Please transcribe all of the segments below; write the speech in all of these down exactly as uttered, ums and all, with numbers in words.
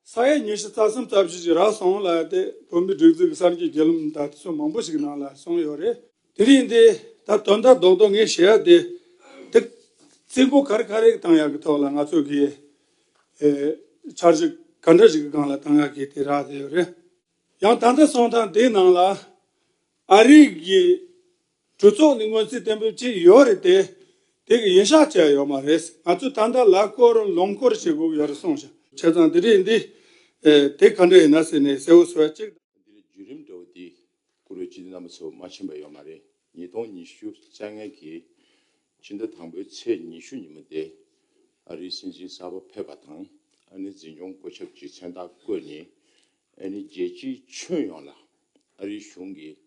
ས་ཡ་ཉི་ཤུ་རྩ་གསུམ་རྩ་བཞི་ཞིག་རག་སོང་ལ། དེ་བོད་མིའི་སྒྲིག་འཛུགས་ཀྱི་གསར་འགྱུར་བརྒྱུད་ལམ་དང་དེ་ཚོ་མང་པོ་ཞིག་ནང་ལ་གསུངས་ཡོད་རེད། དེ་རིང་འདི་ད་དོན་དག་རྡོག་རྡོག་ངས་བཤད་ཡ་དེ། དེ་རྩིས་འགོ་ག་རེ་ག་རེ་བཏང་ཡག་གི་ཐོག་ལ་ང་ཚོ་གི་ཨེ་འཆར་གཞི་ག་འདྲ་ཞིག་གི་སྒང་ལ་བཏང་ཡག་གི་དེ་རག་བསྡད་ཡོད་རེད། ཡང་ད་ལྟ་སོང་ཙང་དེའི་ནང་ལ་ཨ་རི་གི་གྲོས་ཚོགས་ནས་སྔོན་རྩིས་གཏན་འབེབས་བྱས་ཡོད་རེད་དེ། དེ་གི་ཡིན་ཤག་བྱས་ཡོད་མ་རེད། ང་ཚོས་ད་ལྟ་ལག་སྐོར་ལུང་སྐོར་བྱེད་དགོས་ཀྱི་ཡོད་རེད་གསུངས་ཤག་བྱས་ཙང་དེ་རིང་འདི་ཨེ་དེ་ག་འདྲ་ཡིན་ན་ཟེར་ནས་གསལ་བོ་བཟོ་ཡ་གཅིག་འདི་ལ་བརྒྱུད་རིམ་འདྲ་བོ་འདི་བཀུར་འོས་སྤྱི་འཐུས་རྣམ་པ་ཚོ་མ་ཕྱིན་པ་ཡོད་མ་རེད། ཉིས་སྟོང་ཉི་ཤུ་རྩ་ལྔ་གི་ཕྱི་ཟླ་དང་པོའི་ཚེས་ཉི་ཤུ་ཉིན་མོ་དེ་ཨ་རིའི་སྲིད་འཛིན་གསར་པ་ཕེབས་པ་དང་། ཨ་ནི་འཛིན་སྐྱོང་བསྐོ་ཁྱབ་ཀྱི་མཚན་རྟགས་བཀོད་ནས། ཨ་ནི་རྒྱལ་སྤྱིའི་ཁྱོན་ཡོངས་ལ་ཨ་རིའི་གཞུང་གིས་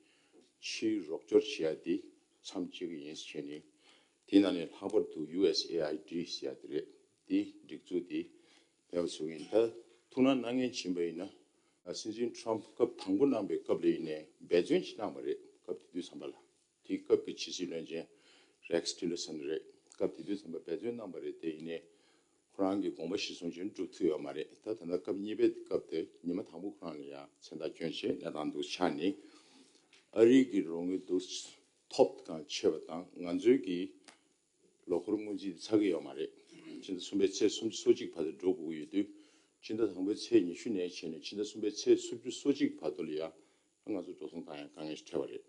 ཕྱིའི་རོགས་སྐྱོར་བྱེད་ཡ་དེ་མཚམས་བཅད་ཀྱི་ཡིན་ཟེར་ནས། དེའི་ནང་ནས་ལྷག་པར་དུ་ཡུ་ཨེས་ཨེ་ཨའི་ཌི་ཟེར་ཡ་དེ་རེད། དེའི་སྒྲིག་འཛུགས་དེ་མེད་པ་བཟོ་གི་ཡིན། ད་ཐུགས་སྣང་གནང་མཁན་ཕྱིན་པ་ཡིན་ན། སྲིད་འཛིན་ཊརམ་སྐབས་དང་པོ་གནང་པའི་སྐབས་ལ་ཡིན་ནའི་འབད་བརྩོན་ཅིག་གནང་བ་རེད། སྐབས་དེ་དུས་ཙམ་པ་ལ། དེའི་སྐབས་ཀྱི་ཕྱི་སྲིད་བློན་ཆེན་རེགས་ཊི་ལར་སན་རེད། སྐབས་དེ་དུས་ཙམ་པ་འབད་བརྩོན་གནང་བ་རེད་དེ། ཡིན་ནའི་ཁོ་རང་གི་དགོངས་པ་གཞིར་བཟུང་བྱས་ནས་འགྲུབ་ཐུབ་ཡོད་མ་རེད། ད་ད་ལྟ་སྐབས་གཉིས་པའི་སྐབས་དེ་ཉི་མ་དང་པོ་ཁོ་རང་ལ་ཡང་མཚན་རྟགས་བསྐྱོན་བྱས་གནས་སྟངས་འདུག་ཆགས་ནས། ཨ་རིའི་གི་རོགས་དངུལ་འདུག་ཐོབ་གང་ཆེ་བ་དང་། ང་ཚོའི་གི་ལོ་འཁོར་སྔོན་རྩིས་ཚར་གི་ཡོད་མ་རེད། ཕྱི་ཟླ་གསུམ་པའི་ཚེས་སུམ་ཅུ་སོ་གཅིག་བར་དུ་འགྲོ་དགོས་ཀྱི་ཡོད་དུས། ཕྱི་ཟླ་དང་པོའི་ཚེས་ཉི་ཤུ་ནས་བྱས་ནས་ཕྱི་ཟླ་གསུམ་པའི་ཚེས་སུམ་ཅུ་སོ་གཅིག་བར་དུ་ལ་ཡང་ང་ཚོ་འགྲོ་སོང་བཏང་ཡ་དཀའ་ངལ་ཞིག་འཕྲད་པ་རེད།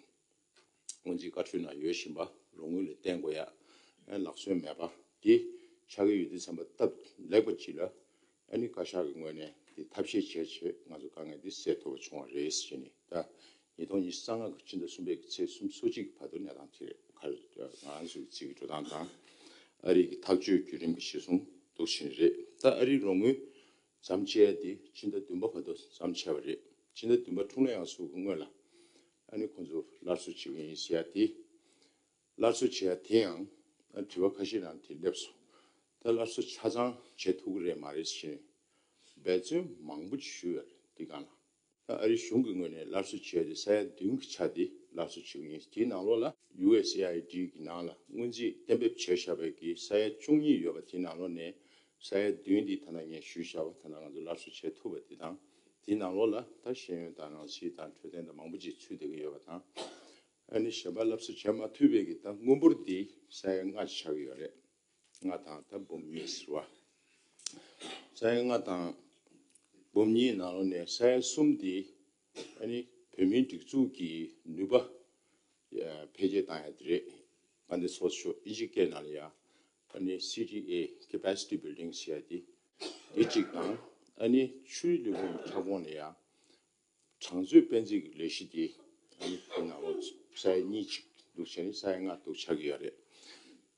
སྔོན་རྩིས་བཀའ་འཁྲོལ་ནང་ཡོད་བཞིན་པ་རོགས་དངུལ་ལ་བརྟེན་དགོས་ཡ། ཨེ་ལག་སོན་མེད་པ་དེ་ཆགས་ཀྱི་ཡོད་དུས་ཙམ་པ་སྟབས་ལེགས་པ་ཅིག་ལ། ཨ་ནི་བཀའ་ཤག་གི་ངོས་ནས་དེ་ཐབས་ཤེས་བྱས་བྱས་ང་ཚོ་དཀའ་ངལ་འདི་སེལ་ཐུབ་པ་བྱུང་བ་རེད་ཟེར་ནས། ད་ཉིས་སྟོང་ཉི་ཤུ་རྩ་ལྔ་གི་ཕྱི་ཟླ་གསུམ་པའི་ཚེས་སུམ་ཅུ་སོ་གཅིག་བར་དུ་གནས་སྟངས་དེ་རེད། ཁ་ང་རང་ཚོའི་རྩིས་ཀྱི་འགྲོ་སྟངས་དང་ཨ་རི་གི་ཐག་གཅོད་བརྒྱུད་རིམ་གྱི་གཞིར་བཟུང་འདུག་བཞིན་རེད། ད་ཨ་རིའི་རོགས་དངུལ་ཟམ་ཆད་དེ་ཕྱི་ཟླ་བདུན་པ་བར་དུ་ཟམ་ཆད་པ་རེད། ཕྱི་ཟླ་བདུན་པ་འཁྲུངས་ལྷ་དབྱངས་གསུམ་གྱི་སྔོན་ལ་ཨ་ནི་ཁོང་ཚོ་སླར་གསོ་བྱེད་ཀྱི་ཡིན་ཟེར་ཡ་དེ། སླར་གསོ་བྱེད་ཡ་དེ་ཡང་དྲི་བ་ཁ་ཤས་ནང་དེ་སླེབས་སོང་། ད་སླར་གསོ་ཆ་ཚང་བྱེད་ཐུབ་ཀྱི་རེད་མ་རེད་ཟེར་ནས་འབད་བརྩོན་མང་པོ་ཞིག་ཞུས་ཡོད་རེད། འདི་སྒང་ལ་ད་ཨ་རི་གཞུང་གི་ངོས་ནས་སླར་གསོ་བྱེད་ཡ་དེ་ས་ཡ་བདུན་གྱི་ཆ་དེ་སླར་གསོ་བྱེད་ཀྱི་ཡིན། དེའི་ནང་ལོགས་ལ་ཡུ་ཨེས་ཨེ་ཨའི་ཌི་གི་ནང་ལ་སྔོན་རྩིས་གཏན་འབེབས་བྱས་བཞག་པའི་གི་ས་ཡ་བཅུ་གཉིས་ཡོད་པ་དེའི་ནང་ལོགས་ནས་ས་ཡ་བདུན་འདི་ད་ལྟ་ངས་ཞུས་བཞག་པ་ད་ལྟ་ང་ཚོ་སླར་གསོ་བྱེད་ཐུབ་པ་དེ་དང་། དེའི་ནང་ལོགས་ལ་ད་ཤེས་ཡོན་དང་ནང་སྲིད་དང་འཕྲོད་བསྟེན་དང་མང་པོ་ཅིག་ཚུད་བསྡད་ཀྱི་ཡོད་པ་དང་། ཨ་ནི་གཞན་པ་སླར་གསོ་བྱེད་མ་ཐུབ་པའི་གི་ད་དངུལ་འབོར་འདི་ས་ཡ་ལྔ་ཆགས་ཀྱི་ཡོད་རེད། ལྔ་དང་ད་འབུམ་གཉིས་ཟེར་བ། ས་ཡ་ལྔ་དང་འབུམ་གཉིས་ནང་ལོགས་ནས་ས་ཡ་གསུམ་འདི་ཨ་ནི་བོད་མིའི་སྒྲིག་འཛུགས་ཀྱི་ནུས་པ་འཕེལ་རྒྱས་བཏང་ཡ་དེ་རེད། ང་འདི་སོ་སོ་ཨིན་ཇི་སྐད་ནང་ལ་ཡ་ཨ་ནི་སི་ཌི་ཨེ་Capacity Building ཟེར་ཡ་དེ་འདི་གཅིག་དང་། ཨ་ནི་ཆུའི་ལས་ཁུངས་ཁྱབ་ཁོངས་ལ་ཡ་གྲངས་མཛོད་དཔེ་རྩིས་ཀྱི་ལས་གཞི་དེ་ཨ་ནི་དེ་ནང་ལོགས་ས་ཡ་གཉིས་གཅིག་འདུག་བྱས་ནས་ས་ཡ་ལྔ་འདུག་ཆགས་ཀྱི་ཡོད་རེད།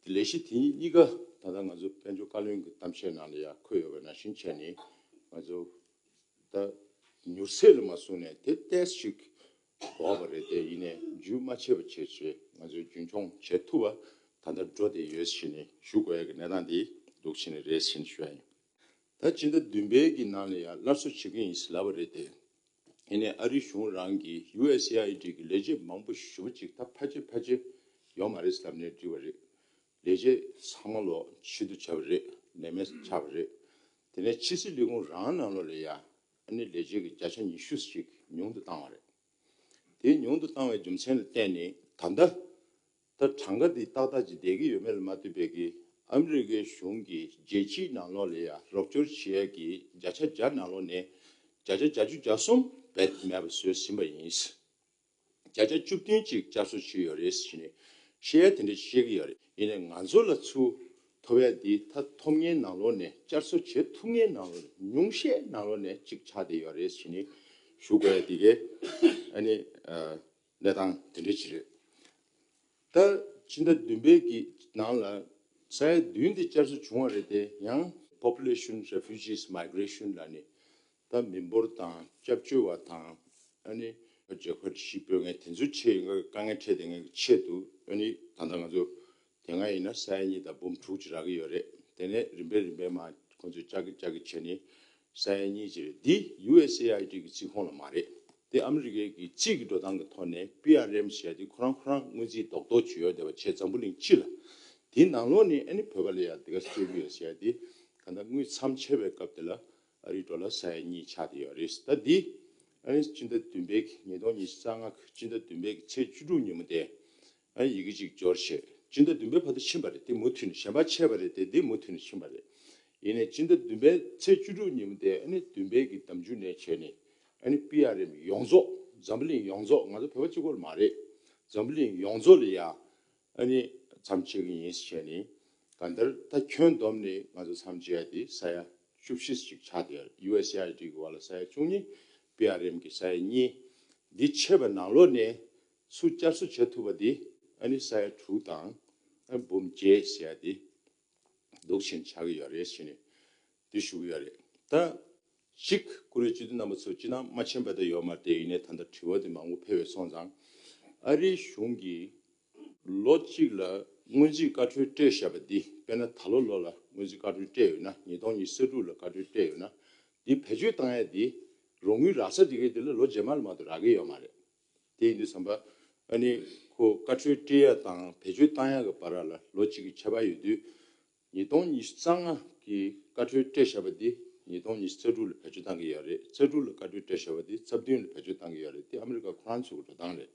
དེ་ལས་གཞི་དེ་གཉིས་ཀ་ད་ལྟ་ང་ཚོ་དཔལ་འབྱོར་བཀའ་བློན་གྱི་གཏམ་བཤད་ནང་ལ་ཡ་འཁོད་ཡོད་པ་ནང་བཞིན་བྱས་ནས་ང་ཚོ་ད་མྱུར་ཚད་ལ་མ་བཟུང་ནས་དེ་ཏོག་ཙམ་ཞིག་འགོར་བ་རེད་དེ། ཡིན་ནའི་རྒྱུན་མ་ཆད་པ་བྱས་བྱས་ང་ཚོས་རྒྱུན་འཁྱོངས་བྱེད་ཐུབ་པ་ད་ལྟ་འགྲོ་བསྡད་ཡོད་ཟེར་ནས་ཞུ་དགོས་ཡ་གི་གནས་སྟངས་དེ་འདུག་བྱས་ནས་རེད་ཟེར་ནས་ཞུ་ཡ་ཡིན། ད་སྤྱི་ཟླ་བདུན་པའི་གི་ནང་ལ་ཡང་སླར་གསོ་བྱེད་ཀྱི་ཡིན་ཟེར་ལབ་པ་རེད་དེ། ཡིན་ནའི་ཨ་རི་གཞུང་རང་གིས་ཡུ་ཨེས་ཨེ་ཨའི་ཌི་གི་ལས་བྱེད་མང་པོ་ཞེ་པོ་ཅིག་ད་ཕལ་ཆེར་ཕལ་ཆེར་ཡོད་མ་རེད་ཟེར་ལབ་ནས་བྲིས་པ་རེད། ལས་བྱེད་ཚང་མ་ལོག་ཕྱིར་བསྡུ་བྱས་པ་རེད། ལས་མེད་ཆགས་པ་རེད། དེ་ནས་ཕྱི་སྲིད་ལས་ཁུངས་རང་ནང་ལོགས་ལ་ཡ་ཨ་ནི་ལས་བྱེད་ཀྱི་བརྒྱ་ཆ་ཉི་ཤུ་ཞིག་ཉུང་དུ་བཏང་བ་རེད། དེ་ཉུང་དུ་བཏང་བའི་རྒྱུ་མཚན་ལ་བརྟེན་ནས་ད་ལྟ་ད་གྲངས་ཀ་འདི་ཏག་ཏག་ཅིག་བསྡད་ཀྱི་ཡོད་མེད་ལ་མ་ལྟོས་པའི་གི་ཨ་མི་རི་ཀའི་གཞུང་གིས་རྒྱལ་སྤྱིའི་ནང་ལོགས་ལ་ཡ་རོགས་སྐྱོར་བྱེད་ཡས་ཀྱི་བརྒྱ་ཆ་བརྒྱ་ནང་ལོགས་ནས་བརྒྱ་ཆ་བརྒྱད་ཅུ་གྱ་གསུམ་རྦད་མེད་པ་བཟོས་ཟིན་པ་ཡིན། བརྒྱ་ཆ་བཅུ་བདུན་ཅིག་བསྐྱར་གསོ་བྱས་ཡོད་རེད་ཟེར་ནས་བཤད་ཡ་དེ་འདྲ་བཤད་ཀྱི་ཡོད་རེད། ཡིན་ནའི་ང་ཚོ་ལ་ཚུར་ཐོབ་ཡ་འདི་ད་ཐོབ་མཁན་ནང་ལོགས་ནས་བསྐྱར་གསོ་བྱེད་ཐུབ་མཁན་ནང་ལོགས་ནས་ཉུང་ཤས་ནང་ལོགས་ནས་གཅིག་ཆགས་བསྡད་ཡོད་རེད་ཟེར་ནས་ཞུ་དགོས་ཡ་འདི་གའི་ཨ་ནི་གནས་སྟངས་དེ་འདྲ་ཅིག་རེད། ད་ཕྱི་ཟླ་བདུན་པའི་གི་ནང་ལ་ས་ཡ་བདུན་དེ་བསྐྱར་གསོ་བྱུང་བ་རེད་དེ། ཡང་Population Refugees Migration ལབ་ནས་ད་མི་འབོར་དང་སྐྱབས་བཅོལ་བ་དང་ཨ་ནི་རྒྱལ་ཁབ་ཤིག་སྤོ་མཁན་དེ་ཚོའི་ཆེད་ཡིན་དཀའ་ངལ་འཕྲད་བསྡད་མཁན་གྱི་ཆེད་དུ། ཨ་ནི་ད་ལྟ་ང་ཚོ་དེ་སྔ་ཡིན་ན་ས་ཡ་གཉིས་དང་འབུམ་དྲུག་ཅིག་རག་གི་ཡོད་རེད། དེ་ནས་རིམ་པས་རིམ་པས་མར་ཁོང་ཚོས་བསྐྱར་གྱི་བསྐྱར་གྱི་བྱས་ནས་ས་ཡ་གཉིས་ཅིག་རེད། འདི་ཡུ་ཨེས་ཨེ་ཨའི་ཌི་གི་རྩིས་ཁོངས་ལ་མ་རེད། དེ་ཨ་མི་རི་ཀའི་གི་རྩིས་ཀྱི་འགྲོ་སྟངས་ཀྱི་ཐོག་ནས་པི་ཨར་ཨེམ་ཟེར་ཡ་དེ་ཁོ་རང་ཁོ་རང་སྔོན་རྩིས་རྡོག་རྡོག་བྱས་ཡོད་བསྡད་པ་བྱས་འཛམ་བུ་གླིང་སྤྱི་ལ། དེའི་ནང་ལོགས་ནས་ཨ་ནི་བོད་པ་ལ་ཡ་དེ་ག་སྤྲོད་ཀྱི་ཡོད་ཟེར་ཡ་དེ་གང་ལྟར་དངུལ་མཚམས་ཆད་པའི་སྐབས་དེ་ལ་ ཨ་རིའི་འགྲོ་ལ་ས་ཡ་གཉིས་ཆགས་བསྡད་ཡོད་རེད། ད་འདི་ཨ་ནི་སྤྱི་ཟླ་བདུན་པའི་ཉིས་སྟོང་ཉི་ཤུ་རྩ་ལྔ་སྤྱི་ཟླ་བདུན་པའི་ཚེས་བཅུ་དྲུག་ཉིན་མོ་དེ་ཨ་ནི་ཡི་གེ་གཅིག་འབྱོར་བྱས། སྤྱི་ཟླ་བདུན་པའི་བར་དུ་ཕྱིན་པ་རེད། དེ་མུ་མཐུད་ནས་གཞན་པ་ཆད་པ་རེད་དེ། འདི་མུ་མཐུད་ནས་ཕྱིན་པ་རེད། ཡིན་ནའི་སྤྱི་ཟླ་བདུན་པའི་ཚེས་བཅུ་དྲུག་ཉིན་མོ་དེ་ཨ་ནི་བདུན་པའི་གི་ཟླ་མཇུག་ནས་བྱས་ནས་ཨ་ནི་པི་ཨར་ཨེམ་ཡོངས་རྫོགས། འཛམ་བུ་གླིང་ཡོངས་རྫོགས། ང་ཚོ་བོད་པ་གཅིག་པོར་མ་རེད། འཛམ་བུ་གླིང་ཡོངས་རྫོགས་ལ་ཡ་ཨ་ནི་མཚམས་ཆད་ཀྱི་ཡིན་ཟེར་བྱས་ནས། གང་ལྟར་ད་ཁྱོན་བསྡོམས་ནས་ང་ཚོ་མཚམས་ཆད་ཡ་དེ་ས་ཡ་བཅུ་བཞི་ཅིག་ཆགས་བསྡད་ཡོད་རེད། ཡུ་ཨེས་ཨེ་ཨའི་ཌི་གི་བར་ལ་ས་ཡ་བཅུ་གཉིས། པི་ཨར་ཨེམ་གི་ས་ཡ་གཉིས། འདི་ཆད་པ་ནང་ལོགས་ནས་སུ་བསྐྱར་གསོ་བྱེད་ཐུབ་པ་འདི་ཨ་ནི་ས་ཡ་དྲུག་དང་ཨ་འབུམ་བརྒྱད་ཟེར་ཡ་དེ་འདུག་བཞིན་ཆགས་ཀྱི་ཡོད་རེད་ཟེར་ནས་འདི་ཞུ་གི་ཡོད་རེད། ད་གཅིག་བཀུར་འོས་སྤྱི་འཐུས་རྣམ་པ་ཚོ་སྤྱིར་བཏང་མ་མཁྱེན་པ་ད་ཡོད་མ་རེད་དེ། ཡིན་ནའི་ད་ལྟ་དྲི་བ་དེ་མང་པོ་ཕེབས་པ་སོང་ཙང་། ཨ་རིའི་གཞུང་གིས་ལོ་གཅིག་ལ་སྔོན་རྩིས་བཀའ་འཁྲོལ་སྤྲད་བཞག་པ་འདི། དཔེར་ན་ད་ལོ་ལོ་ལ་སྔོན་རྩིས་བཀའ་འཁྲོལ་སྤྲད་ཡོད་ན། ཉིས་སྟོང་ཉི་ཤུ་རྩ་དྲུག་ལ་བཀའ་འཁྲོལ་སྤྲད་ཡོད་ན། འདི་བེད་སྤྱོད་བཏང་ཡ་འདི་རོགས་དངུལ་རག་ས་དེ་གའི་དེ་ལ་ལོ་རྗེས་མ་ལ་མ་གཏོགས་རག་གི་ཡོད་མ་རེད། དེ་ཡིན་དུས་ཙམ་པ་ཨ་ནི་ཁོ་བཀའ་འཁྲོལ་སྤྲད་ཡ་དང་བེད་སྤྱོད་བཏང་ཡ་གི་བར་ལ་ལོ་གཅིག་གི་ཁྱད་པར་ཡོད་དུས། ཉིས་སྟོང་ཉི་ཤུ་རྩ་ལྔ་གི་བཀའ་འཁྲོལ་སྤྲད་བཞག་པ་འདི་ཉིས་སྟོང་ཉི་ཤུ་རྩ་དྲུག་ལ་བེད་སྤྱོད་བཏང་གི་ཡོད་རེད། རྩ་དྲུག་ལ་བཀའ་འཁྲོལ་སྤྲད་བཞག་པ་འདི་རྩ་བདུན་ལ་བེད་སྤྱོད་བཏང་གི་ཡོད་རེད། དེ་ཨ་མི་རི་ཀ་ཁོ་རང་ཚོ་གི་འགྲོ་སྟངས་རེད།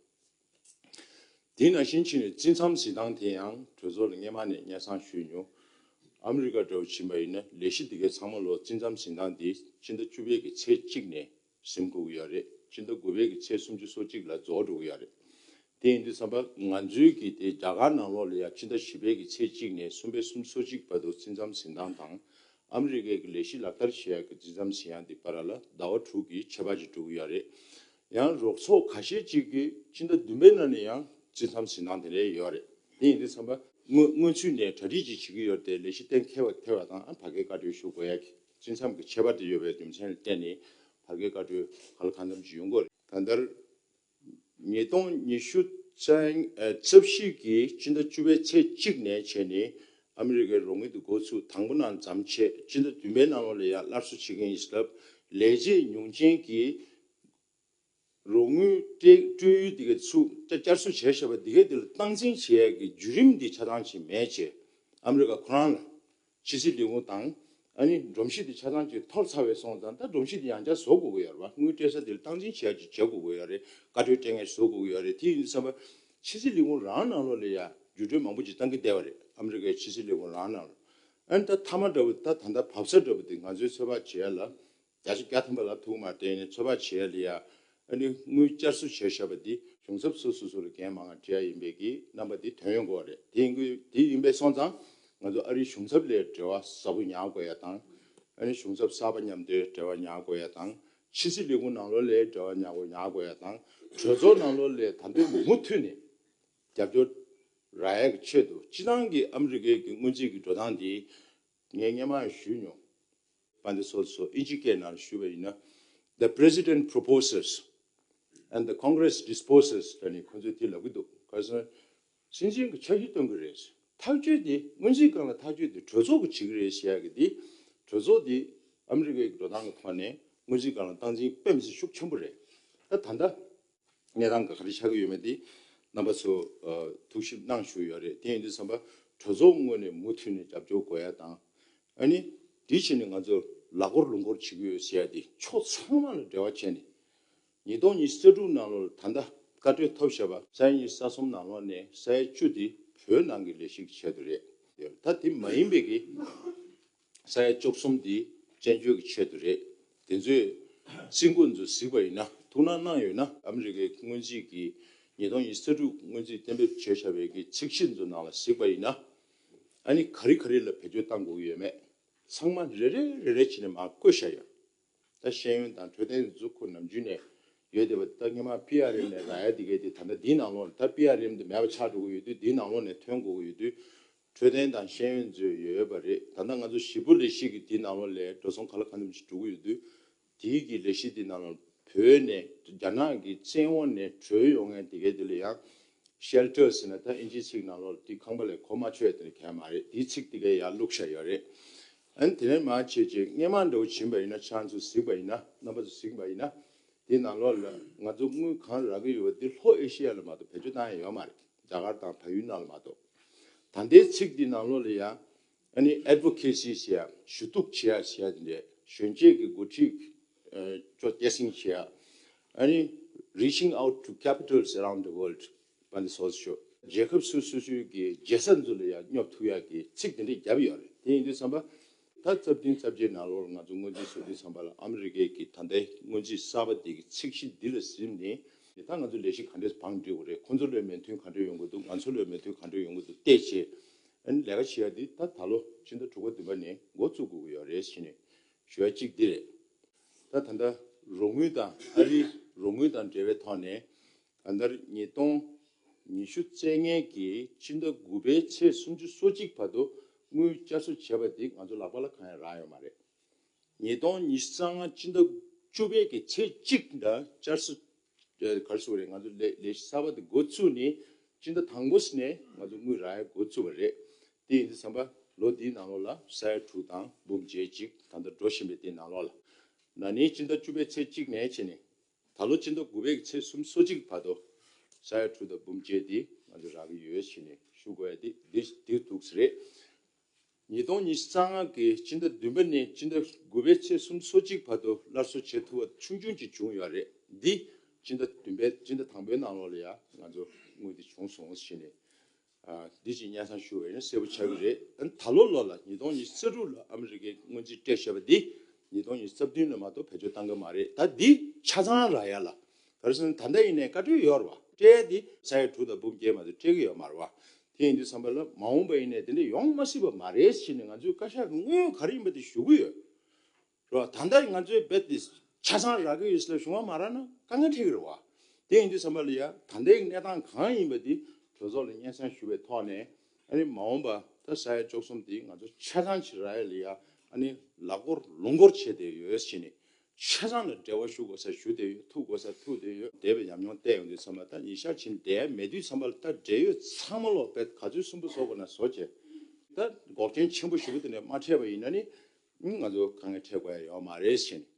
དེ་ནང་བཞིན་ཕྱིན་ནས་རྩིས་མཚམས་འཛིན་སྟངས་དེ་ཡང་གྲོས་ཚོགས་ལ་སྔས་མ་ནས་སྙན་སེང་ཞུས་མྱོང་། ཨ་མི་རི་ཀ་འདྲ་བོ་ཕྱིན་པ་ཡིན་ན་ལས་གཞི་འདི་གའི་ཚང་མ་ལོ་རྩིས་མཚམས་འཛིན་སྟངས་འདི་སྤྱི་ཟླ་བཅུ་པའི་གི་ཚེས་གཅིག་ནས་ཟིན་དགོས་ཀྱི་ཡོད་རེད། སྤྱི་ཟླ་དགུ་པའི་གི་ཚེས་སུམ་ཅུ་སོ་གཅིག་ལ་རྫོགས་འགྲོ་གི་ཡོད་རེད། དེ་ཡིན་དུས་ཙམ་པ་ང་ཚོའི་གི་དེ་རྒྱ་གར་ནང་ལོགས་ལ་ཡ་ཕྱི་ཟླ་བཞི་པའི་གི་ཚེས་གཅིག་ནས་གསུམ་པའི་སུམ་ཅུ་སོ་གཅིག་བར་དུ་རྩིས་མཚམས་ཟིན་སྟངས་དང་། ཨ་མི་རི་ཀའི་གི་ལས་གཞི་ལག་བསྟར་བྱེད་ཡག་གི་རྩིས་མཚམས་ཟིན་ཡག་འདི་བར་ལ་ཟླ་བ་དྲུག་གི་ཁྱད་པར་ཅིག་འགྲོ་གི་ཡོད་རེད། ཡང་རོགས་ཚོགས་ཁ་ཤས་ཅིག་གིས་ཕྱི་ཟླ་བདུན་པའི་ནང་ནས་ཡང་རྩིས་མཚམས་ཟིན་སྟངས་དེ་འདྲ་ཡོད་རེད། དེ་ཡིན་དུས་ཙམ་པ་སྔོན་སྔོན་ཚུད་ནས་གྲ་སྒྲིག་ཅིག་བྱེད་ཀྱི་ཡོད་རེད་དེ། ལས་གཞི་གཏན་འཁེལ་བ་ཐེ་བ་དང་ཨ་ཕ་གིའི་བཀའ་འཁྲོལ་ཞུ་དགོས་ཡག་གི་རྩིས་མཚམས་ཀྱི་ཁྱད་པར་དེ་ཡོད་པའི་རྒྱུ་མཚན་ལ་བརྟེན་ནས་ཕ་གིའི་བཀའ་འཁྲོལ་ག་ལ་གང་འཚམ་ཅིག་ཡོང་གི་ཡོད་རེད། གང་ལྟར། ཉིས་སྟོང་ཉི་ཤུ་རྩ་ཨ་རྩ་བཞི་གི་སྤྱི་ཟླ་བཅུ་པའི་ཚེས་གཅིག་ནས་བྱས་ནས་ཨ་མི་རི་ཀའི་རོགས་དངུལ་དེ་འགོ་ཚུགས། དང་པོ་ནང་མཚམས་ཆད། སྤྱི་ཟླ་བདུན་པའི་ནང་ལོགས་ལ་ཡང་སླར་གསོ་བྱེད་ཀྱི་ཡིན་ཟེར་ལབ། ལས་བྱེད་ཉུང་ཅན་གྱི་རོགས་དངུལ་སྤྲད་སྤྲོད་ཡུལ་དེ་ག་ཚུགས་བསྐྱར་གསོ་བྱས་བཞག་པ་དེ་ག་དེ་ལ་སྟངས་འཛིན་བྱེད་ཡག་གི་བརྒྱུད་རིམ་དེ་ཆ་ཚང་ཅིག་མེད་བྱས། ཨ་མི་རི་ཀ་ཁོ་རང་ལ་ཕྱི་སྲིད་ལས་ཁུངས་དང་ཨ་ནི་སྒྲོམ་གཞི་དེ་ཆ་ཚང་ཅིག་འཐོར་ཚར་བའི་སོང་ཙང་། ད་སྒྲོམ་གཞི་དེ་ཡང་བསྐྱར་བཟོ་དགོས་ཀྱི་ཡོད་རེད་བ། དངུལ་སྤྲད་ས་དེ་ལ་སྟངས་འཛིན་བྱེད་ཡག་ཅིག་བྱེད་དགོས་ཀྱི་ཡོད་རེད། བཀའ་འཁྲོལ་སྤྲད་མཁན་བཟོ་དགོས་ཀྱི་ཡོད་རེད། དེ་ཡིན་དུས་ཙམ་པ་ཕྱི་སྲིད་ལས་ཁུངས་རང་ནང་ལོགས་ལ་ཡ་བརྒྱུད་སྤྲོད་མང་པོ་ཅིག་བཏང་གི་བསྡད་པ་རེད། ཨ་མི་རི་ཀའི་ཕྱི་སྲིད་ལས་ཁུངས་རང་ནང་ལ། ཨ་ནི་ད་མཐའ་མ་འདྲ་བོ་ད་ད་ལྟ་བབས་ས་འདྲ་བོ་དེ་ང་ཚོའི་ཚོད་དཔག་བྱེད་ཡ་ལ། བརྒྱ་ཆ་བརྒྱ་ཐམ་པ་ལབ་ཐུབ་མ་རེད། ཚོད་དཔག་བྱེད་ཡ་ལ་ཡ། ཨ་ནི་དངུལ་བསྐྱར་གསོ་བྱས་བཞག་པ་འདི་གཞུང་ཚབ་སོ་སོ་སོ་ལ་འགན་མང་ང་སྤྲད་ཡ་ཡིན་པའི་གི་རྣམ་པ་འདི་ཐོན་ཡོང་གི་ཡོད་རེད། དེ་ཡིན་དུས་དེ་ཡིན་པའི་སོང་ཙང་ང་ཚོ་ཨ་རིའི་གཞུང་ཚབ་ལ་འབྲེལ་བ་ཟབ་པོ་ཉར་དགོས་ཡ་དང་། ཨ་ནི་གཞུང་ཚབ་གསར་པ་མཉམ་དུ་འབྲེལ་བ་ཉར་དགོས་ཡ་དང་། ཕྱི་སྲིད་ལས་ཁུངས་ནང་ལོགས་ལ་འབྲེལ་བ་ཉར་དགོས་ཉར་དགོས་ཡ་དང་། གྲོས་ཚོགས་ནང་ལོགས་ལ་ད་ལྟ་མུ་མཐུད་ནས་རྒྱབ་སྐྱོར་རག་ཡ་གི་ཆེད་དུ། སྤྱིར་བཏང་གི་ཨ་མི་རི་ཀའི་གི་སྔོན་རྩིས་ཀྱི་འགྲོ་སྟངས་འདི་ངས་སྔོན་མ་ཞུས་མྱོང་། དཔལ་ལྡན་ཚོགས་གཙོ་ཨིན་ཇི་སྐད་ནང་ཞུས་པ་ཡིན་ན། The president proposes and the Congress disposes ལབ་ནས་ཁོ་ཚོས་དེ་ལབ་ཀྱི་འདུག་ག་རེ་ཟེར་ན། སྲིད་འཛིན་གྱིས་འཆར་གཞི་བཏོན་གྱི་རེད། ཐག་གཅོད་དེ་སྔོན་རྩིས་སྒང་ལ་ཐག་གཅོད་དེ་གྲོས་ཚོགས་ཀྱིས་བྱེད་ཀྱི་རེད་ཟེར་ཡག་གི་དེ། གྲོས་ཚོགས་དེ་ཨ་མི་རི་ཀའི་འགྲོ་སྟངས་ཀྱི་ཐོག་ནས་སྔོན་རྩིས་སྒང་ལ་སྟངས་འཛིན་དཔེ་མི་སྲིད་ཤུགས་ཆེན་པོ་རེད། ད་ད་ལྟ་གནས་སྟངས་ག་རེ་ཆགས་ཀྱི་ཡོད་མེད་དེ་རྣམ་པ་ཚོ་ཨ་ཐུགས་ཞིབ་གནང་ཞུ་ཡོད་རེད། དེ་ཡིན་དུས་ཙམ་པ་གྲོས་ཚོགས་ངོས་ནས་མུ་མཐུད་ནས་རྒྱབ་སྐྱོར་དགོས་ཡ་དང་། ཨ་ནི་དེ་བྱས་ནས་ང་ཚོ་ལག་འཁོར་ལུང་འཁོར་བྱེད་ཀྱི་ཡོད་ཟེར་ཡ་དེ་ཕྱོགས་ཚང་མ་ལ་འབྲེལ་བ་བྱས་ནས། ཉིས་སྟོང་ཉི་ཤུ་རྩ་དྲུག་ནང་ལོགས་ལ་ད་ལྟ་བཀའ་འཁྲོལ་ཐོབ་བཞག་པ་ས་ཡ་ཉི་ཤུ་རྩ་གསུམ་ནང་ལོགས་ནས་ས་ཡ་བཅུ་དེ་བོད་ནང་གི་ལས་གཞི་གི་ཆེད་དུ་རེད། ད་དེ་མ་ཡིན་པའི་གི་ས་ཡ་བཅུ་གསུམ་དེ་བཙན་བྱོལ་གྱི་ཆེད་དུ་རེད། དེ་ཚོའི་རྩིས་འགོ་ཚོ་གཟིགས་པ་ཡིན་ན། ཐུགས་སྣང་གནང་ཡོད་ན། ཨ་མི་རི་ཀའི་སྔོན་རྩིས་ཀྱི་ཉིས་སྟོང་ཉི་ཤུ་རྩ་དྲུག་སྔོན་རྩིས་གཏན་འབེབས་བྱས་བཞག་པའི་གི་ཚིག་གཞི་ཚོ་ནང་ལ་གཟིགས་པ་ཡིན་ན། ཨ་ནི་ག་རེ་ག་རེ་ལ་བེད་སྤྱོད་བཏང་དགོས་ཀྱི་ཡོད་མེད་ཚང་མ་རེ་རེ་རེ་རེ་བྱས་ནས་མར་བཀོད་བཞག་ཡོད། ད་ཤེས་ཡོན་དང་འཕྲོད་བསྟེན་འཛུགས་སྐུ་ནམ་རྒྱུན་ནས་ཡོད་བསྡད་པ། ད་སྔོན་མ་པི་ཨར་ཨེམ་ནས་རག་ཡ་དེ་གས་དེ་ད་ལྟ་འདིའི་ནང་ལོགས་ལ། ད་པི་ཨར་ཨེམ་དེ་མེད་པ་ཆགས་འགྲོ་གི་ཡོད་དུས། འདིའི་ནང་ལོགས་ནས་ཐོན་དགོས་ཀྱི་ཡོད་དུས། འཕྲོད་བསྟེན་དང་ཤེས་ཡོན་ཚོས་ཡོད་པ་རེད། ད་ལྟ་ང་ཚོ་ཞིབ་པོ་ལས་གཞི་གི་འདིའི་ནང་ལོགས་ལ་འགྲོ་སོང་ག་ལ་གང་འཚམ་ཞིག་འགྲོ་གི་ཡོད་དུས། དེའི་གི་ལས་གཞི་དེའི་ནང་ལོགས་བོད་ནས་རྒྱ་ནག་གི་བཙན་འོག་ནས་བྲོས་ཡོང་མཁན་དེ་གས་དེ་ལ་ཡང་ཤེལ་ཊར་ཟེར་ན། ད་ཨིན་ཇིའི་ཚིག་ནང་ལོགས་ལ་དེ་ཁང་པ་ལས་གོ་མ་ཆོད་དེ་ནི་གལ་མ་རེད། དེའི་ཚིག་དེ་གས་ཡར་བླུགས་བཞག་ཡོད་རེད། ཨ་ནི་དེ་ནས་མར་བྱས་རྗེས་སྔོན་མ་འདྲ་བོ་ཕྱིན་པ་ཡིན་ན། ཁྱེད་རང་ཚོ་གཟིགས་པ་ཡིན་ན། རྣམ་པ་ཚོ་གཟིགས་པ་ཡིན་ན། དེའི་ནང་ལོགས་ལ་ང་ཚོ་དངུལ་གང་རག་གི་ཡོད་པ་དེ་ལྷོ་ཨེ་ཤི་ཡ་ལ་མ་གཏོགས་བེད་སྤྱོད་བཏང་ཡ་ཡོད་མ་རེད། རྒྱ་གར་དང་བལ་ཡུལ་ནང་ལ་མ་གཏོགས། ད་ལྟའི་ཚིག་དེའི་ནང་ལོགས་ལ་ཡང་ཨ་ནི་ཨེཌ་ཝོ་ཀེ་སི་ཟེར་ཡ། ཞུ་གཏུག་བྱེད་ཡ་ཟེར་ཡ་དེ་འདྲས། གཞོན་སྐྱེས་ཀྱི་འགོ་ཁྲིད་ཅོ་སྐྱེད་སྲིང་བྱེད་ཡ། ཨ་ནི་reaching out to capitals around the world པ་འདི་སོགས་ཤོ། རྒྱལ་ཁབ་སོ་སོ་སོའི་གི་རྒྱལ་ས་འཛུལ་ལ་ཡ་སྙོབ་ཐུབ་ཡ་གི་ཚིག་དེ་འདྲས་བརྒྱབ་ཡོད་རེད། དེ་ཡིན་དུས་ཙམ་པ་ད་རྩ་བདུན་རྩ་བརྒྱད་ནང་ལོགས་ང་ཚོ་སྔོན་རྩིས་བཟོ་དུས་ཙམ་པ་ལ་ཨ་མི་རི་ཀའི་གི་ད་ལྟའི་སྔོན་རྩིས་གསར་པ་འདི་གི་ཚིག་གཞི་འདི་ལ་གཟིམས་ནས་ད་ང་ཚོ་ལས་གཞི་ག་འདྲས་བང་སྒྲིག་དགོས་རེད། ཁོང་ཚོ་ལ་མོས་མཐུན་ག་འདྲས་ཡོང་གི་འདུག་ང་ཚོ་ལ་མོས་མཐུན་ག་འདྲས་ཡོང་གི་འདུག་བལྟས་བྱས། ཨ་ནི་ལས་ཀ་བྱེད་ཡ་འདི་ད་ད་ལོ་སྤྱི་ཟླ་དྲུག་པ་བདུན་པ་ནས་འགོ་བཙུགས་དགོས་ཀྱི་ཡོད་རེད་ཟེར་ནས་ཞུ་ཡ་གཅིག་འདི་རེད། ད་ད་ལྟ་རོགས་དངུལ་དང་ཨ་རིའི་རོགས་དངུལ་དང་འབྲེལ་བའི་ཐོག་ནས་གང་ལྟར་ཉིས་སྟོང་ཉི་ཤུ་རྩ་ལྔ་གི་སྤྱི་ཟླ་དགུ་པའི་ཚེས་སུམ་ཅུ་སོ་གཅིག་བར་དུ་དངུལ་བསྐྱར་གསོ་བྱས་པ་འདི་ང་ཚོ་ལག་པ་ལ་གང་ཡང་རག་ཡོད་མ་རེད། ཉིས་སྟོང་ཉི་ཤུ་རྩ་ལྔ་སྤྱི་ཟླ་བཅུ་པའི་གི་ཚེས་གཅིག་འདྲ་བསྐྱར་གསོ་ག་རེ་ཟེར་དགོས་རེད། ང་ཚོ་ལས་ལས་གཞི་གསར་པ་དེ་འགོ་བཙུགས་ནས་སྤྱི་ཟླ་དང་པོ་ནས་ང་ཚོ་དངུལ་རག་ཡ་འགོ་བཙུགས་པ་རེད། དེ་ཡིན་དུས་ཙམ་པ་ལོ་འདིའི་ནང་ལོགས་ལ་ས་ཡ་དྲུག་དང་འབུམ་བརྒྱད་ཅིག་ད་ལྟ་འགྲོ་བཞིན་པའི་དེའི་ནང་ལོགས་ལ། ན་ནིང་སྤྱི་ཟླ་བཅུ་པའི་ཚེས་གཅིག་ནས་བྱས་ནས་ད་ལོ་སྤྱི་ཟླ་དགུ་པའི་ཚེས་སུམ་ཅུ་སོ་གཅིག་བར་དུ་ས་ཡ་དྲུག་དང་འབུམ་བརྒྱད་དེ་ང་ཚོ་རག་གི་ཡོད་ཟེར་ནས་ཞུ་དགོས་ཡ་དེ་འདི་འདི་འདུག་ཟེར་རེད། ཉིས་སྟོང་ཉི་ཤུ་རྩ་ལྔ་གི་སྤྱི་ཟླ་བདུན་པ་ནས་སྤྱི་ཟླ་དགུ་པའི་ཚེས་སུམ་ཅུ་སོ་གཅིག་བར་དུ་སླར་གསོ་བྱེད་ཐུབ་པ་ཆུང་ཆུང་ཅིག་བྱུང་ཡོད་རེད། འདི་སྤྱི་ཟླ་བདུན་པའི་སྤྱི་ཟླ་དང་པོའི་ནང་ལོགས་ལ་ཡང་ང་ཚོ་དངུལ་འདི་བྱུང་སོང་ཟེར་ནས་ཨ་འདི་ཅིག་སྙན་སེང་ཞུ་བ་ཡིན་ན་གསལ་པོ་ཆགས་ཀྱི་རེད། ཨ་ནི་ད་ལོ་ལོ་ལ་ཉིས་སྟོང་ཉི་ཤུ་རྩ་དྲུག་ལ་ཨ་མི་རི་ཀའི་སྔོན་རྩིས་སྤྲད་བཞག་པ་འདི་ཉིས་སྟོང་ཉི་ཤུ་རྩ་བདུན་ལ་མ་གཏོགས་བེད་སྤྱོད་བཏང་གི་མ་རེད། ད་འདི་ཆ་ཚང་རག་ཡ་ལ་ག་རེ་ཟེར་ན་ད་ལྟ་ཡིན་ནའི་བཀའ་འཁྲོལ་ཡོད་རེད་བ། སྤྲད་ཡ་འདི་ས་ཡ་དྲུག་དང་འབུམ་བརྒྱད་མ་གཏོགས་སྤྲད་ཀྱི་ཡོད་མ་རེད་བ། དེ་ཡིན་དུས་ཙམ་པ་ལ་མ་འོངས་པ་ཡིན་ནའི་དེ་འདྲ་ཡོང་མ་སྲིད་པ་མ་རེད་ཟེར་ནས་ང་ཚོའི་བཀའ་ཤག་གི་དངོས་ཡོད་ག་རེ་ཡིན་པ་དེ་ཞུ་གི་ཡོད་རེད་བ། ད་ལྟ་ང་ཚོའི་རྦད་དེ་ཆ་ཚང་རག་གི་ཡོད་ཟེར་ལ་གཞུང་བ་མ་རག་ན་དཀའ་ངལ་འཕྲད་ཀྱི་རེད་བ། དེ་ཡིན་དུས་ཙམ་པ་ལ་ཡ་ད་ལྟའི་གནས་སྟངས་གང་ཡིན་པ་དེ་གྲོས་ཚོགས་ལ་སྙན་སེང་ཞུ་བའི་ཐོག་ནས་ཨ་ནི་མ་འོངས་པ་ད་ས་ཡ་བཅུ་གསུམ་དེ་ང་ཚོ་ཆ་ཚང་ཞིག་རག་ཡ་ལ་ཡ་ཨ་ནི་ལག་འཁོར་ལུང་འཁོར་བྱས་ཏེ་ཡོད་ཟེར་ནས། ཆ་ཚང་ལ་འབྲེལ་བ་ཞུ་དགོས་ས་ཞུ་བསྡད་ཡོད། ཐུག་དགོས་ས་ཐུག་བསྡད་ཡོད། འདས་པའི་ཉམས་མྱོང་བལྟས་ཡོང་དུས་ཙམ་པ་ད་ཉིན་ཞག་ཕྱིན་བསྡད་མེད་དུས་ཙམ་པ་ལ་ད་འབྲེལ་ཡོད་ཚང་མ་ལོག་པས་ག་ཚོད་གསུམ་པོ་བཟོ་དགོས་ན་བཟོ་བྱས། ད་འགོག་རྐྱེན་ཆེན་པོ་ཞེ་པོ་དེ་འདྲ་མ་འཕྲད་པ་ཡིན་ན་ནི་ང་ཚོ་དཀའ་ངལ་འཕྲད་དགོས་ཡ་ཡོད་མ་རེད་ཟེར་ནས་